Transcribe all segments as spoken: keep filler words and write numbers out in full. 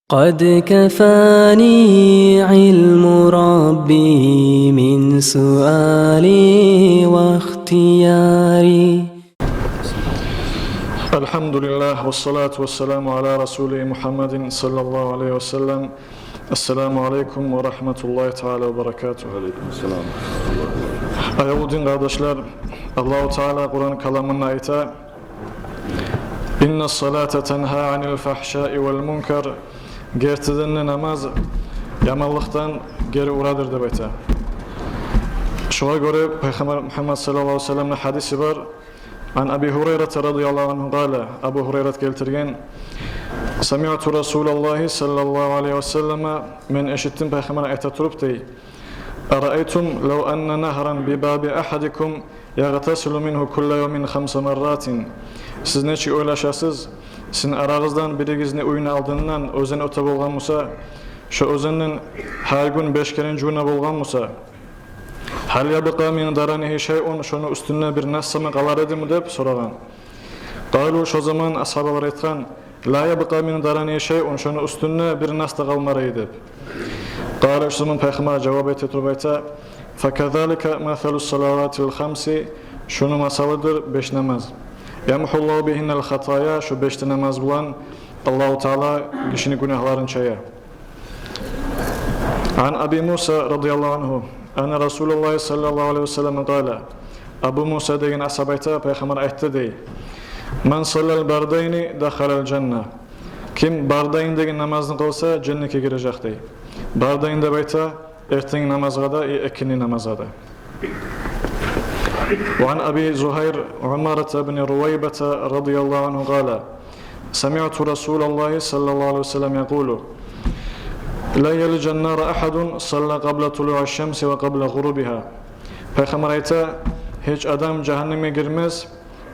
قد كفاني علم ربي من سؤالي واختياري. الحمد لله والصلاة والسلام على رسوله محمد صلى الله عليه وسلم. السلام عليكم ورحمة الله تعالى وبركاته. Аявлу дин къардашлар, Аллагьу Таала Къуран каламында айта: إن الصلاة تنهى عن الفحشاء والمنكر. Гертиден де намаз яманлыкъдан гери урадыр деп айта. Шогъар гёре Пайхаммар Мухаммад саллаллагьу алайгьи ва салламны гьадиси бар. عن أبي هريرة رضي الله عنه قال, Абу Гьурайрат гелтирген: سمعت رسول الله صلى الله عليه وسلم, мен эшитдим Пайхаммар айта туруп дей: أرأيتم لو أن نهرا بباب أحدكم يغتسل منه كل يوم خمس مرات. Сиз нечик ойлашасыз, сизин арагъыздан биригизни уьюню алдындан оьзен оьте болгъан буса, шо оьзенден гьар гюн беш керен жувуна болгъан буса, هل يبقى من درنه شيء, шону уьстюнде бир нас сама къалар эдими деп сорагъан. قالوا, шо заман асгьабалар айтгъан: لا يبقى من درنه شيء, шону уьстюнде бир нас да къалмар эди деп. قال, шо заман Пайхаммар жавап эте туруп айта: فكذلك مثل الصلوات الخمس, шону масалыдыр беш намаз. يمحو الله بهن الخطايا, шо беш де намаз булан Аллагьу Таала гишини гюнагьларын чая. عن أبي موسى رضي الله عنه أن رسول الله صلى الله عليه وسلم قال. Абу Муса деген асгьаб айта, Пайхаммар айтды дей: من صلى البردين دخل الجنة. Ким бардайн деген намазны къылса, женнетге гирежек дей. Бардайн деп айта эртенги намазгъа да, и экинни намазгъа да. وعن أبي زهير عمارة بن رويبة رضي الله عنه قال: سمعت رسول الله صلى الله عليه وسلم يقول: لا يلج النار أحد صلى قبل طلوع الشمس وقبل غروبها. Пайхаммар айта: гьеч адам жагьаннемге гирмес,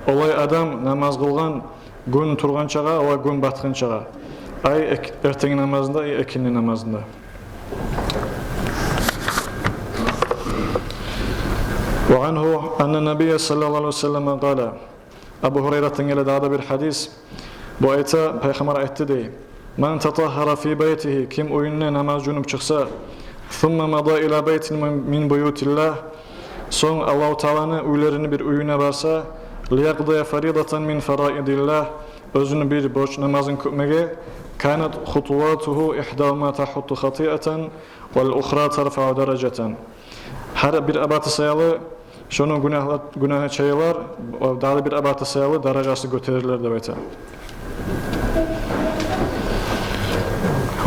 олай адам намаз къылгъан гюн тургъанчагъа ва гюн батгъанчагъа. Ай, эк-, эртенги намазында, ай, экинни намазында. وعنه أن النبي صلى الله عليه وسلم قال. Абу Гьурайратдан геле дагъы да бир гьадис. Бу айта, Пайхаммар айтды дей: من تطهر في بيته, ким уьюнде намаз жувунуп чыкъса, ثم مضى إلى بيت من، من بيوت الله, сонг Аллагьу Тааланы уьйлерини бир уьюне барса, ليقضي فريضة من فرائض الله, оьзюню бир борч намазын кютмеге, كانت خطواته إحداهما تحط خطيئة والأخرى ترفع درجة. Гьар бир абаты саялы шону гюнагьла-, гюнагьы чайылар, дагъы бир абаты саялы даражасы гётерилер деп айта.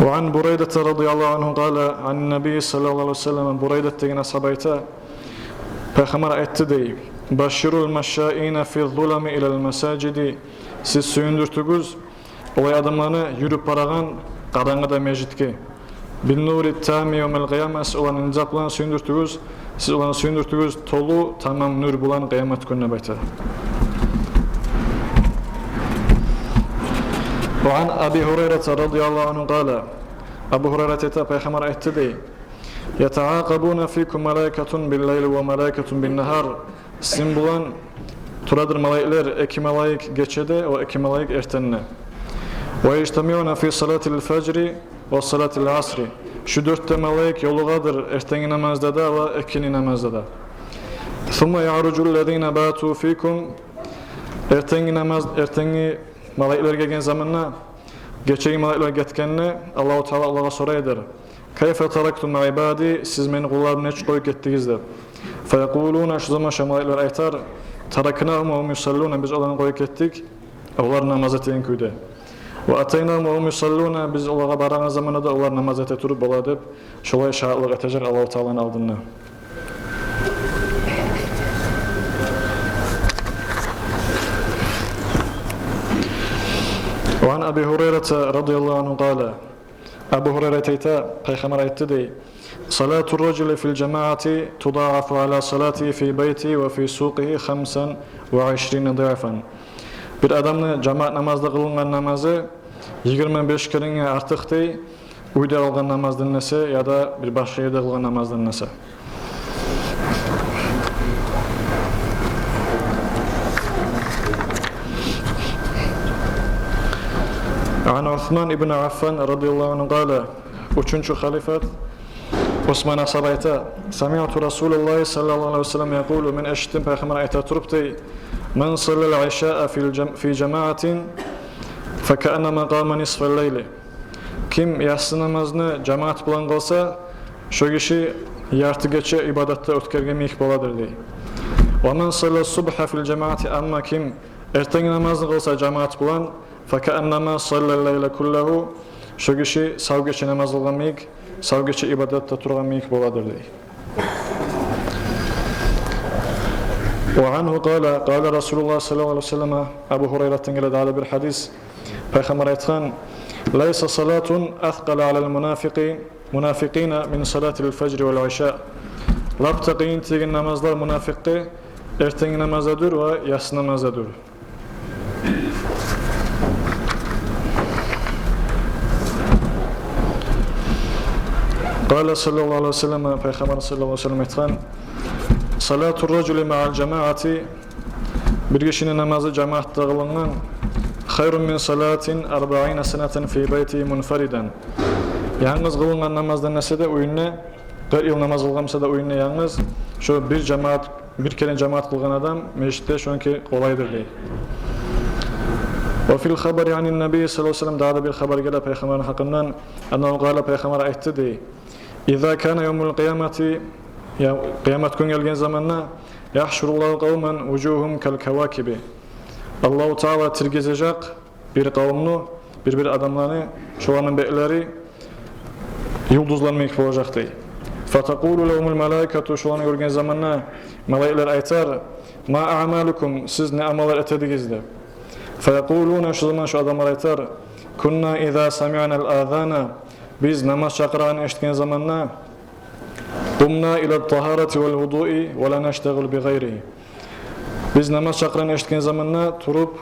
وعن بريدة رضي الله عنه قال عن النبي صلى الله عليه وسلم, Бурайдат деген асгьаб айта, Пайхаммар айтды дей: بشروا المشائين في الظلم إلى المساجد. Сиз сююндюртюгюз олай адамланы юрюп барагъан къарангыда межитге. بالنور التام يوم القيامة, сиз оланы не зат булан сююндюртюгюз, сиз оланы сююндюртюгюз толу, тамам нюр булан къыямат гюнюнде деп айта. وعن أبي هريرة رضي الله عنه قال, Абу Гьурайрат айта, Пайхаммар айтды дей: يتعاقبون فيكم ملائكة بالليل وملائكة بالنهار. Сизин булан турадыр малайиклер, эки малайик гечеде ва эки малайик эртенде. ويجتمعون في صلاة الفجر وصلاة العصر. Шу дёрт де малайик ёлугъадыр эртенги намазда да ва экинни намазда да. ثم يعرج الذين باتوا فيكم. Эртенги намаз, эртенги малайиклер гелген заманда, гечеги малайиклер гетгенде, Аллагьу Таала олагъа сорайдыр: كيف تركتم عبادي, сиз мени къулларымны нечик къоюп гетдигиз деп. فيقولون, шу заман шо малайиклер айтар: تركناهم وهم يصلون, биз оланы къоюп гетдик, олар намаз этеген кюйде. وأتيناهم وهم يصلون, биз олагъа барагъан заманда да олар намаз эте туруп бола деп, шолай шагьатлыкъ этежек Аллагьу Тааланы алдында. وعن أبي هريرة رضي الله عنه قال, Абу Гьурайрат айта, Пайхаммар айтды дей: صلاة الرجل في الجماعة تضاعف على صلاته في بيته وفي سوقه خمسا وعشرين ضعفا. Бир адамны жамаат намазда къылынгъан намазы йигирма беш керенге артыкъ дей, уьйде къылгъан намаздан эсе яда бир башгъа ерде къылгъан намаздан эсе. Ан Усман ибн Аффан радияллагьу ангьу къала, уьчюнчю халифат Усман асгьаб айта: «Самиъту Расулаллагьи саллаллагьу алайгьи ва саллам якъулу», мен эшитдим Пайхаммар айта туруп дей: «Ман саллал ишаа фил жам-, фи жамаатин, факааннама къама нисфал лайли». Ким яссы намазны жамаат булан къылса, шо гиши ярты гече ибадатда оьтгерген йимик боладыр дей. «Ва ман салла субгьа фил жамаати», амма ким эртенги намазны къылса жамаат булан, «факааннама саллал лайла куллагьу», шо гиши сав гече намаз къылгъан йимик, сав гече ибадатда тургъан йимик боладыр дей. Ва ангьу къала, къала Расулуллагь саллаллагьу алайгьи ва саллам, Абу Гьурайратдан геле дагъы да бир гьадис. Пайхаммар айтгъан: «Лайса салатун аскъала алал мунафикъи, мунафикъина мин салатил фажри вал иша». Лап да къыйын тийген намазлар мунафикъгъа эртенги намаз да дюр ва яссы намаз да дюр. Къала саллаллагьу алайгьи ва саллам, Пайхаммар саллаллагьу алайгьи ва саллам айтгъан: «Салату ражули маъал жамаати», бир гишини намазы жамаатда къылынгъан, «хайрун мин салатин арбаъина санатан фи байтигьи мунфаридан». Янгыз къылынгъан намаздан эсе де уьюнде, къыркъ йыл намаз къылгъан буса да уьюнде янгыз, шо бир жамаат, бир керен жамаат къылгъан адам межитде шонки къолайдыр дей. Ва фил хабари анин Наби саллаллагьу алайгьи ва саллам, дагъы да бир хабар геле Пайхаммарны гьакъындан, аннагьу къала, Пайхаммар айтды дей: «Иза кана явмул къиямати», я, къыямат гюн гелген заманда, «яхшуруллагьу къавман вужугьугьум кал кавакиби». Аллагьу Таала тиргизежек бир къавумну, бир-бир адамланы, шоланы бетлери юлдузлар йимик болажакъ дей. «Фатакъулу лагьумул малаикату», шоланы гёрген заманда малайиклер айтар: «Ма аъмалукум», сиз не амаллар этедигиз деп. «Фаякъулуна», шо заман шо адамлар айтар: «Кунна иза самиънал азана», биз намаз чакъырагъанны эшитген заманда, «къумна илат тагьарати вал вудуи ва ла наштагъилу би гъайригьи». Биз намаз чакъырагъанны эшитген заманда туруп,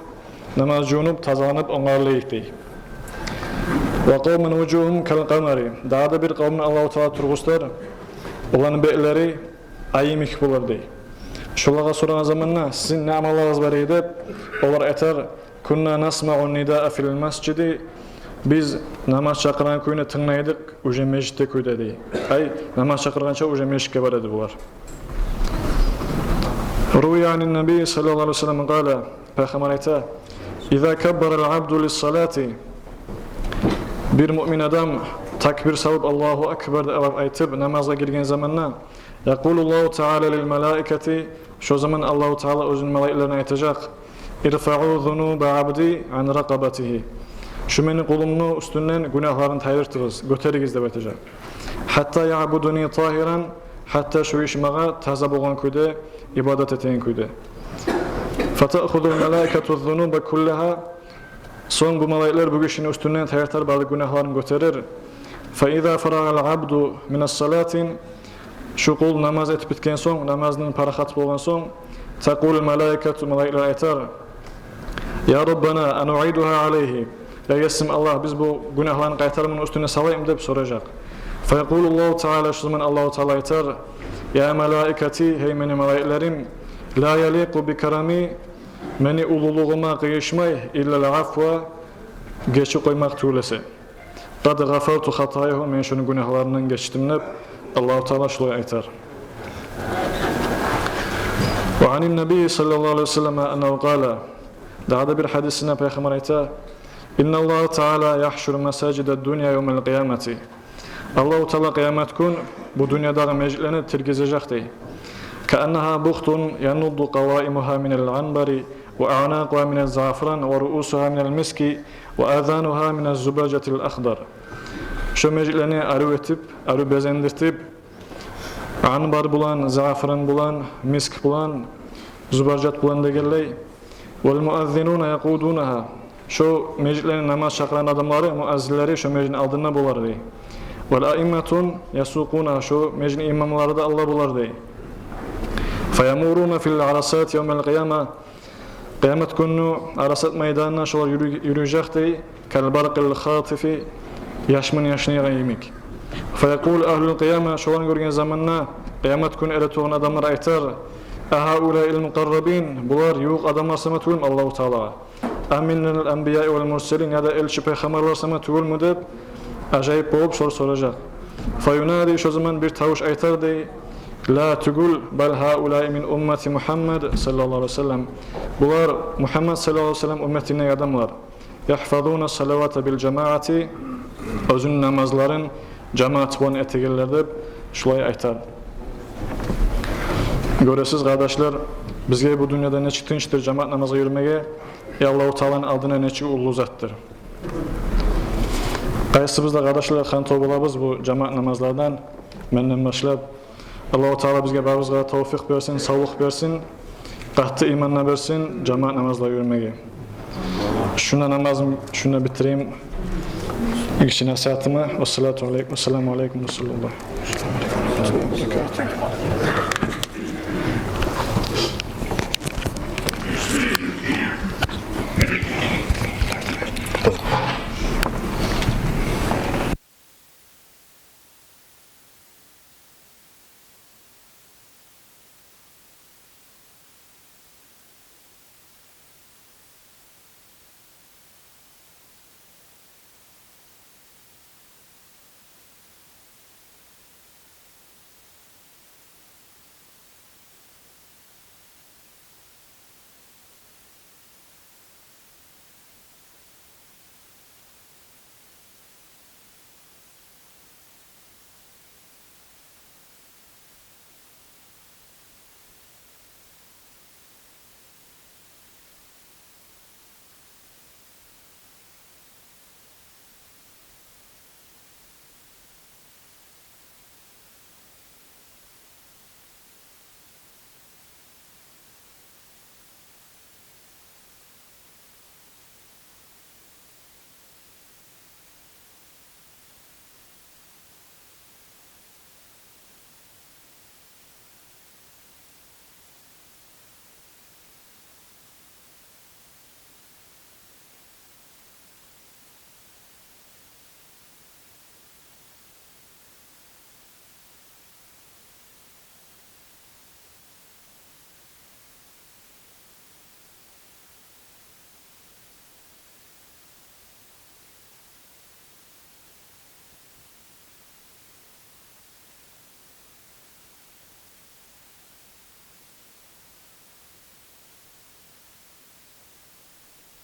намаз жувунуп, тазаланып онгарыла эдик дей. «Ва къавман вужугьугьум кал къамари». Дагъы да бир къавумну Аллагьу Таала тургъузтар, оланы бетлери ай йимик болар дей. Шолагъа сорагъан заманда, «Сизин не амалларыгъыз бар эди?» деп, олар айтар: «Кунна насмаъу нидаа фил масжиди». Биз намаз чакъыргъан кюйню тынглай эдик уже межитде кюйде дей. Ай, намаз чакъыргъанча уже межитге бара эди булар. Рувия анин Наби саллаллагьу алайгьи ва саллам къала, Пайхаммар айта: «Иза каббарал абду лиссалати». Бир муъмин адам такбир салып, «Аллагьу акбар» деп айтып, намазгъа гирген заманда, «якъулуллагьу таала лил малаикати», шо заман Аллагьу Таала оьзюню малайиклерине айтажакъ: «Ирфаъу зунуба абди ан ракъабатигьи». Шу мени къулумну уьстюнден гюнагьларын тайдыртыгъыз, гётеригиз деп айтажакъ. «Хьатта яъбудуни тагьиран», гьатта шо гиши магъа таза болгъан кюйде, ибадат этеген кюйде. «Фатаъхузул малаикату зунуба куллагьа». Сонг бу малайиклер бу гишини уьстюнден тайдыртар, бары гюнагьларын гётерер. «Фа иза фарагъал абду минас салати», шу къул намаз этип битген сонг, намазындан парахат болгъан сонг, «такъулул малаикату», малайиклер айтар: «Я Раббана, ануъидугьа алайгьи». «Я Есим Аллагь, биз бу гюнагьланы къайтарып муну уьстюне салайыкъмы?» деп соражакъ. «Фаякъулуллагьу таала», шо заман Аллагьу Таала айтар: «Я малаикати, гьей мени малайиклерим, ла яликъу би карами, мени уллулугъума къыйышмай, иллал афва, гечип къоймакъ тюгюл эсе. Къад гъафарту хатаягьу, мен шону гюнагьларындан гечдим», — деп Аллагьу Таала шулай айтар. Ва анин Наби саллаллагьу алайгьи ва саллам аннагьу къала, дагъы да бир гьадисинде Пайхаммар айта: «Инналлагьа таала яхшуру масажидад дунья явмал къиямати». Аллагьу Таала къыямат гюн бу дюньядагъы межитлени тиргизежек дей. «Кааннагьа бухтун янудду къаваимугьа минал анбари, ва аънакъугьа миназ заъфаран, ва руусугьа минал миски, ва азанугьа миназ зубаржатил ахдар». Шо межитлени арив этип, арив безендиртип, анбар булан, заъфаран булан, миск булан, зубаржат булан дегенлей. «Вал муаззинуна якъудунагьа». Шо межитлени намаз чакъырагъан адамлары, муаззинлери шо межитни алдында болар дей. «Вал аиммату ясукъунагьа». Шо межитни имамлары да алда болар дей. «Фаямуруна фил арасати явмал къияма». Къыямат гюнню Арасат майданына шолар юрю-, юрюжек дей. «Кал баркъил хатифи», яшмын яшнайгъан йимик. «Фаякъулу агьлул къияма», шоланы гёрген заманда къыямат гюн эретургъан адамлар айтар: «Агьаулаил мукъаррабин, булар ювукъ адамлар сама тюгюлмю Аллагьу Таалагъа?» аминал анбияи вал мурсалин, яда элчи пайхаммарлар сама тюгюлмю деп, ажайып болуп сор соражакъ. Фаюнади, шо заман бир тавуш айтар дей: ла, тюгюл, бал хаулаи мин уммати Мухаммад саллаллагьу алайгьи ва саллам. Булар Мухаммад саллаллагьу алайгьи ва саллам умметиндеги адамлар. Яхфазуна салавата бил жамаати, оьзюню намазларын жамаат булан этегенлер деп, шулай айтар. Гёресиз, къардашлар, бизге бу дюньяда нечик тынчдыр жамаат намазгъа юрюмеге, э, Аллагьу Тааланы алдына нечик уллу затдыр. Къайсыбыз да, къардашлар, хантав болабыз бу жамаат намазлардан, менден башлап. Аллагьу Таала бизге барыбызгъа тавфикъ берсин, савлукъ берсин, къатты иман да берсин жамаат намазлагъа юрюмеге. Шунда намазым, шунда битирейим гиччи насигьатымны. Вассалату алейкум, вассаламу алейкум, Расулуллагь.